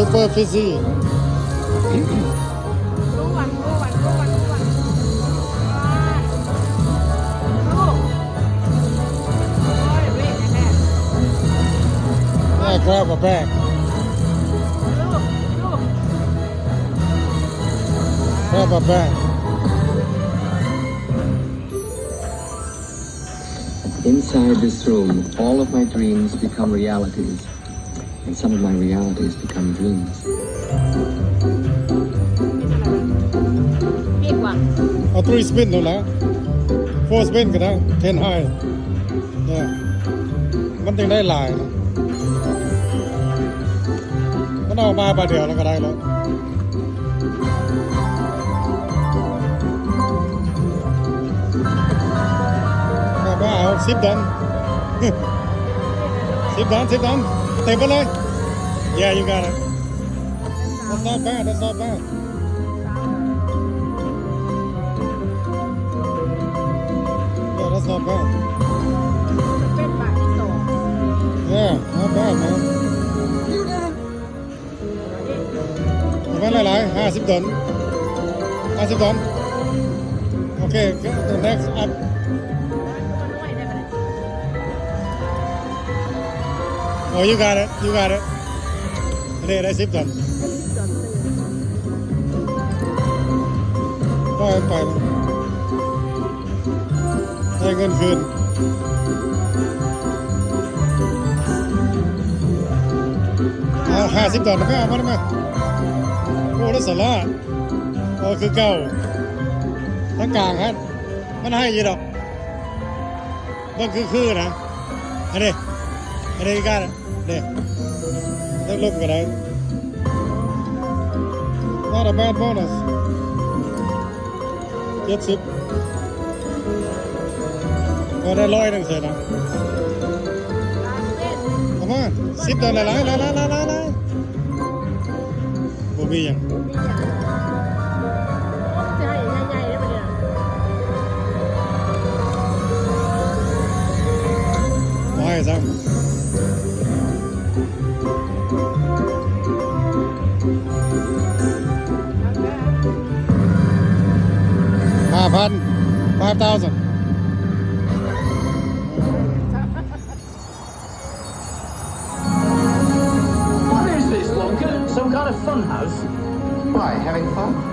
Super Fizzy. ແບກ ແບກ ແບກ ແບກ. Inside this room, all of my dreams become realities, and some of my realities become dreams. ເອົາ three spin ໂລດແຫຼະ four spin ກໍໄດ້ ten high. ເອີ ມັນຈຶ່ງໄດ້ຫຼາຍນະ ມັນເອົາມາບາດດຽວແລ້ວກໍໄດ້ແລ້ວ. ແບບວ່າເອົາ ສິບດອນ ສິບດອນ ສິບດອນ ເຕັມໄປເລີຍ. Yeah, you got it. That's not bad, that's not bad. Yeah, that's not bad. ເປັນບາດທີ່ສອງ. Yeah, not bad, man. ປະມານຫຼາຍໆ ຫ້າສິບດອນ ຫ້າສິບດອນ. ໂອເຄ next up. Oh, you got it, you got it. ອັນນີ້ໄດ້ສິບດອນ. ປອຍມັນໄປ ໄດ້ເງິນຄືນ. ເອົາ ຫ້າສິບດອນ ໄປເອົາມາ ໄດ້ມາ. ໂອ້ ໄດ້ສາລະ. ໂອ້ ຄືເກົ່າ ທາງກາງຫັ້ນ ມັນໃຫ້ຢູ່ດອກ. ເບິ່ງຄືໆນະ ອັນນີ້ ອັນນີ້ຄືກັນເດ້ ເລິກລົມກໍໄດ້. Not a bad bonus. ເຈັດສິບ ກໍໄດ້ຮ້ອຍໜຶ່ງເສຍນະ. ເອົາມາ ສິບດອນ ຫຼາຍໆ ຫຼາຍໆ ຫຼາຍໆ ຫຼາຍໆ. ບໍ່ມີຫຍັງ ບໍ່ໃຫ້ຊ້ຳ. ຫ້າພັນ five thousand. What is this, Wonka? Some kind of fun house? Why, having fun?